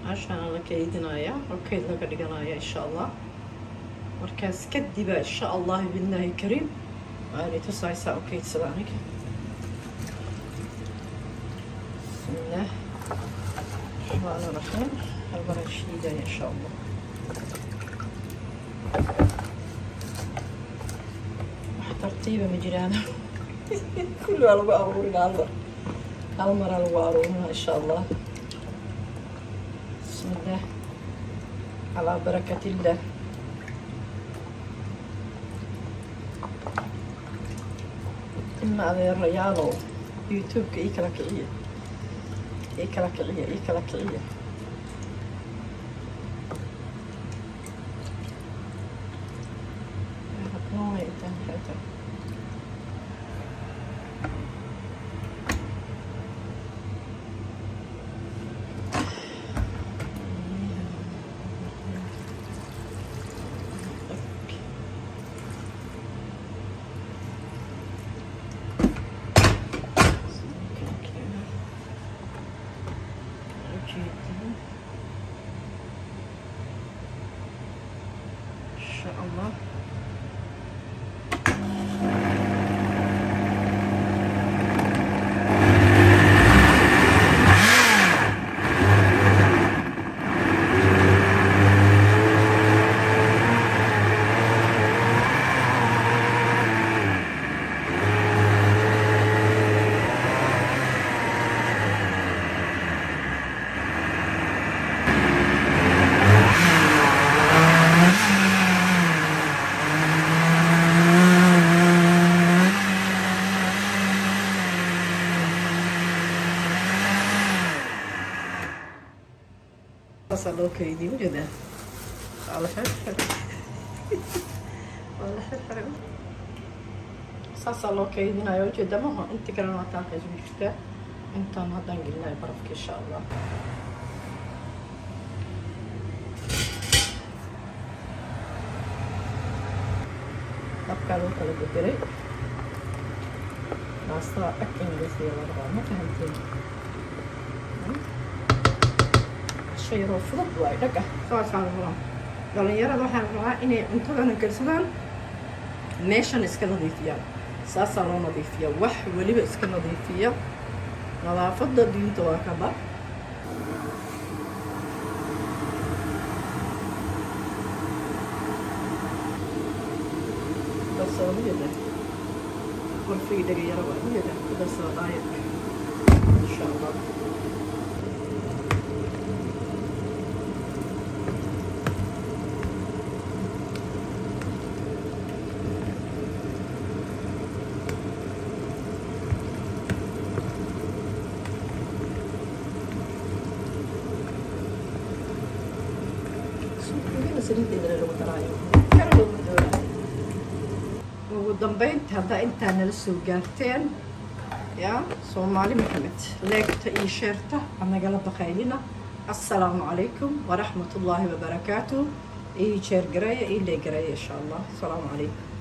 Meeshaana la kaydinayaa oo kayd laga dhiganaya, insha Allah. Markaas kadiba, insha Allah biidnaahi kariim, waanay tusaysaa u kaydsada aniga. Bismillaah raxmaan raxiim. Hal maraan shiidaya, insha Allah. Wax tartiiba ma jiraan, kulli waa lagu aruurinaa hal mar, hal maraa lagu aruurinaa, insha Allah. Bismillaah, calaa barakat illah. Ilma adeerayaalow, YouTube-ka ii kala kiciya, ii kala kiciya, ii kala kiciya. Intaan maxay tahay? Insha Allah. Saasaa loo kaydiyo, ujeedaa? Waa la xirxiray, waa la xirxiray, saasaa loo kaydinayo, ujeeda maha? Inta kalena waa taaka isugu jirtaa. Intaan haddaan gelinayo barafka, insha Allah. Dabkaa loo kala bedelay. Baastada dhag in laga siiyo la rabaa, ma fahamteen? Casho yaroo fudud waay, dhag ah, saasaan rabaa. Dhalinyarada waxaan rabaa inay cuntadana karsadaan, meeshan iska nadiifiyaan. Saasaa loo nadiifiya, wax weliba iska nadiifiya. Nadaafadda diinta waa ka bar. Darsada, majeeda? Qolfigii dhega yaro waa, majeeda? Ku darsada daayadka, insha Allah. Saliideedana lagu daraayo kara looma doonayo. Ugu dambeynta, haddaa intaa nala soo gaarteen, ya Soomaali Maxamed, like-ta iyo share-ta nagala baqaylina. Assalaamu calaykum waraxmat ullaahi wabarakaatuh. Ii share gareeya, ii like gareeya, insha Allah. Asalaamu calaykum.